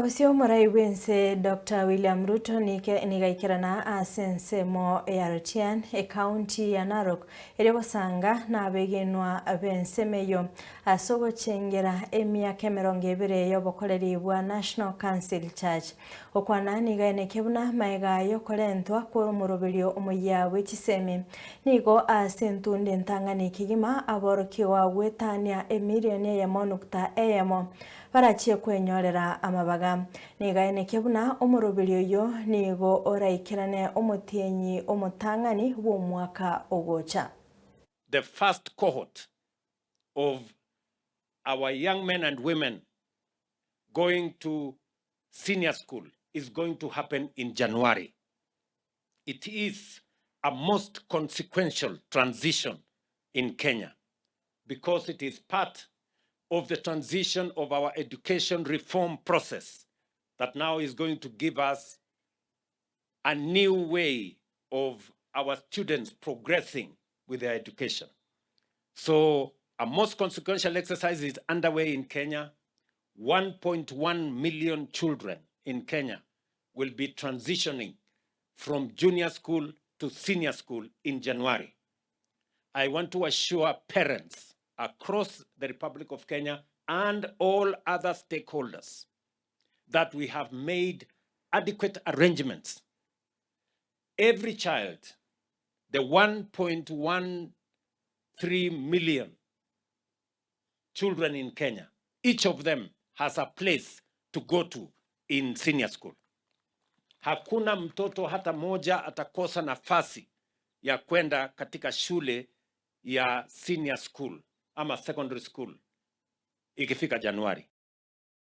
Bosio omorai bw'ense Doctor William Ruto nike nigaikerana ase ensemo ya Rotian, ekaunti ya Narok, erio gosanga nabegenwa b'ensemo eyio ase ogochengera emiaka emerongo ebere y'obokoreri bwa National Council Church. Okwana nigo aenekia buna magega y'okorentwa kw'omoroberio omoyia bwe chisemi nigo ase entunda entang'ani kegima aborokigwa goetania emilioni eyemo nukta eyemo Barachie kwenyorera amabaga. Nigo aenekia buna omoroberi oyio nigo oraikerane omotienyi omotang'ani bw'omwaka ogocha. The first cohort of our young men and women going to senior school is going to happen in January. It is a most consequential transition in Kenya because it is part of the transition of our education reform process that now is going to give us a new way of our students progressing with their education. So a most consequential exercise is underway in Kenya. 1.1 million children in Kenya will be transitioning from junior school to senior school in January. I want to assure parents across the Republic of Kenya and all other stakeholders that we have made adequate arrangements. Every child, the 1.13 million children in Kenya, each of them has a place to go to in senior school. Hakuna mtoto hata moja atakosa nafasi ya kwenda katika shule ya senior school ama secondary school ikifika Januari.